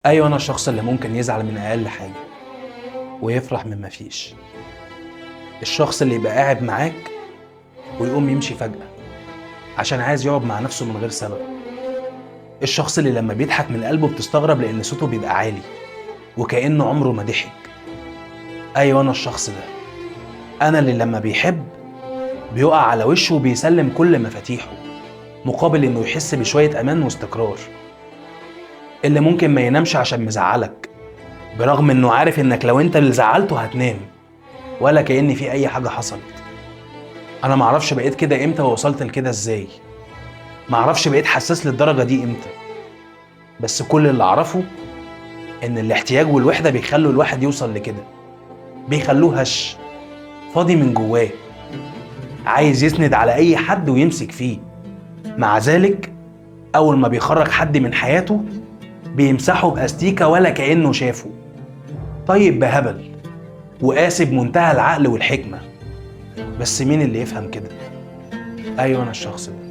ايوه، انا الشخص اللي ممكن يزعل من اقل حاجة ويفرح من مفيش. الشخص اللي يبقى قاعد معاك ويقوم يمشي فجأة عشان عايز يقعد مع نفسه من غير سبب. الشخص اللي لما بيضحك من قلبه بتستغرب لان صوته بيبقى عالي وكأنه عمره ما ضحك. ايوه، انا الشخص ده. انا اللي لما بيحب بيقع على وشه وبيسلم كل مفاتيحه مقابل انه يحس بشوية امان واستقرار. اللي ممكن ما ينامش عشان مزعلك برغم انه عارف انك لو انت اللي زعلته هتنام ولا كأن في اي حاجة حصلت. انا معرفش بقيت كده امتى ووصلت لكده ازاي، معرفش بقيت حساس للدرجة دي امتى، بس كل اللي اعرفه ان الاحتياج والوحدة بيخلوا الواحد يوصل لكده، بيخلوه هش فاضي من جواه، عايز يسند على اي حد ويمسك فيه. مع ذلك اول ما بيخرج حد من حياته بيمسحه باستيكة ولا كأنه شافه. طيب بهبل وقاسي بمنتهى العقل والحكمة، بس مين اللي يفهم كده؟ ايوه، انا الشخص ده.